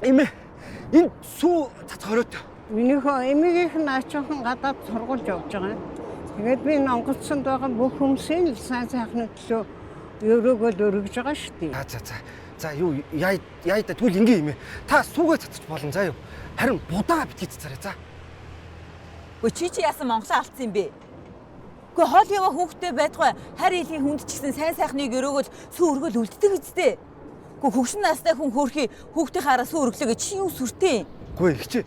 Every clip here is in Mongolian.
Эмээ энэ сүү цацах хориотой. Минийхөө эмээгийнх нь ачаахан гадаад сургуулж явж байгаа. Тэгээд би энэ онгоцсонд байгаа бүх хүмүүсийн л сайн сайхны төлөө өрөөгөө өргөж байгаа шүү дээ. За за за. За юу яа яа да, тэгвэл ингээ юм ээ. Та сүүгээ цацаж болно заа юу. Харин будаа битгий цацаарай за. Гүй чи яасан Монголоо алдсан юм бэ? Гүй хол яваа хүүхдтэй байтугай харь илийн хүнд ч гэсэн сайн сайхныг өрөөгөл сүү өргөөл үлддэг үсттэй. Гүй хөгшин настай хүн хөөрхий хүүхдийн хараа сүү өрглөө гэж чи юу сүртэй? Гүй их чи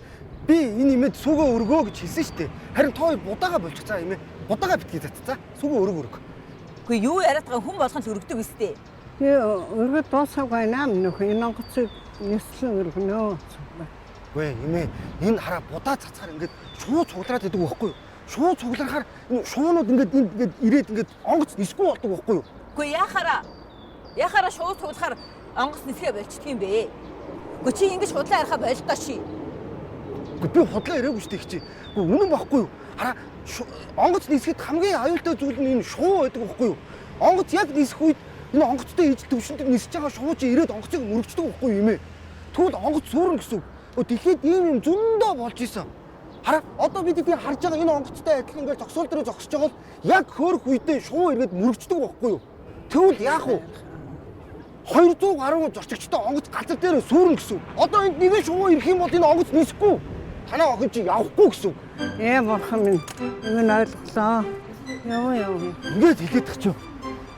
би энэ имэд сүүгээ өргөө гэж хэлсэн шүү дээ. Харин та хоёр будаага болчих заа имээ. Будаага битгий цац за. Сүүгээ өрөг өрөг. Гүй юу яриад байгаа хүн болгон л өргөдөг үсттэй. Би өргөд дуусаагүй байна минийх. Энэ онгоцыг нислэн өргөнөө. Гүй имээ энэ хараа будаа цацгаар ингээд шуу цуглараад идэг байхгүй юу? Шуу цугларахаар энэ шуунууд ингээд энд ингээд ирээд ингээд онгоц нисэхгүй болдог байхгүй юу? Гүй яхаараа шууд цуглахаар онгоц нисхэ болчдөг юм бэ? Гүй чи ингэж худлаа яриха болдоо чи. Гүй би худлаа яриаггүй шүү дээ их чи. Гүй үнэн байхгүй юу? Хараа онгоц нисэхэд хамгийн аюултай зүйл нь энэ шуу байдаг байхгүй юу? Онгоц яг нисэх үед энэ онгоцтой ижил төвшөнд нисэж байгаа шуу чи ирээд онгоцыг мөрөгчдөг байхгүй юу юм ээ? Тэгвэл онгоц сүрнэ гэсэн үг. Дэлхийд ийм юм зөндөө болж исэн. Хараа одоо бид эдгээр харж байгаа энэ онгоцтой адилхан ингээд зогсоол дээр зогсож байгаа бол яг хөөрөх үедээ шуу эргээд мөрөгчдөг байхгүй юу? Тэгвэл яах вэ? 200 гаруй зорчигчтой онгоц газар дээр сүрнэ гэсэн үг. Одоо энд нэгэн шувуу ирэх юм бол энэ онгоц нисэхгүй. Танаа охин чи явахгүй гэсэн үг. Ээ бурхан минь энэ ойлголоо. Яа яа. Ингээд хэлээд тах чи.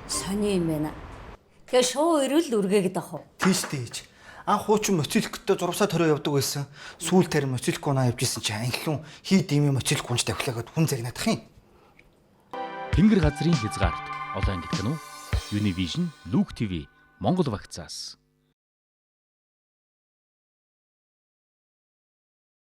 Сони юм байна. Тэгэхээр шуу ирвэл үргээгээд ах уу? Тийш тийж. Анх хуучин моцилктэй зурвасаа төрөө явдаг байсан. Сүүл тэр моцилк унаа явж исэн чи анхлын хий димээ моцилк унж тавхлаа гэд хүн загнаадах юм. Тэнгэр газрын хязгаарт олон ангит кино Univision, Look TV, Монгол вакцаас.